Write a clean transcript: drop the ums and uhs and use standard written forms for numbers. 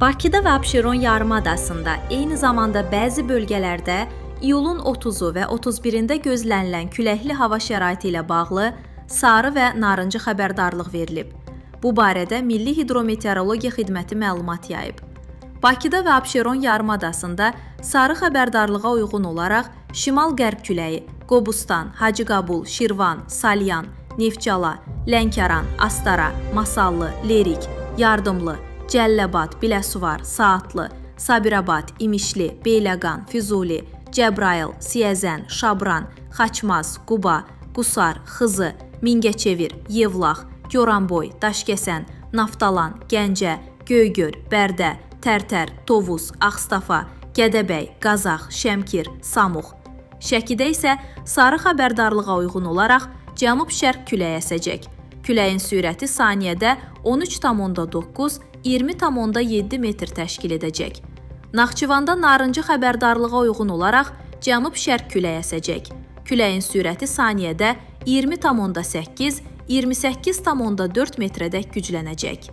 Bakıda və Abşeron yarımadasında, eyni zamanda bəzi bölgələrdə iyulun 30-u və 31-də gözlənilən küləkli hava şəraiti ilə bağlı sarı və narıncı xəbərdarlıq verilib. Bu barədə Milli Hidrometeorologiya Xidməti məlumat yayıb. Bakıda və Abşeron yarımadasında sarı xəbərdarlığa uyğun olaraq şimal-qərb küləyi Qobustan, Hacıqabul, Şirvan, Salyan, Neftçala, Lənkəran, Astara, Masallı, Lerik, Yardımlı, Cəlilabad, Biləsuvar, Saatlı, Sabirabad, İmişli, Beyləqan, Füzuli, Cəbrayıl, Siyəzən, Şabran, Xaçmaz, Quba, Qusar, Xızı, Mingəçevir, Yevlax, Goranboy, Daşkəsən, Naftalan, Gəncə, Göygöl, Bərdə, Tərtər, Tovuz, Ağstafa, Gədəbəy, Qazax, Şəmkir, Samux. Şəkidə isə sarı xəbərdarlığa uyğun olaraq cənub-şərq küləyi əsəcək. Küləyin sürəti saniyədə 13,9, 20,7 metr təşkil edəcək. Naxçıvanda narıncı xəbərdarlığa uyğun olaraq cənub-şərq küləyi əsəcək. Küləyin sürəti saniyədə 20,8, 28,4 metrədək güclənəcək.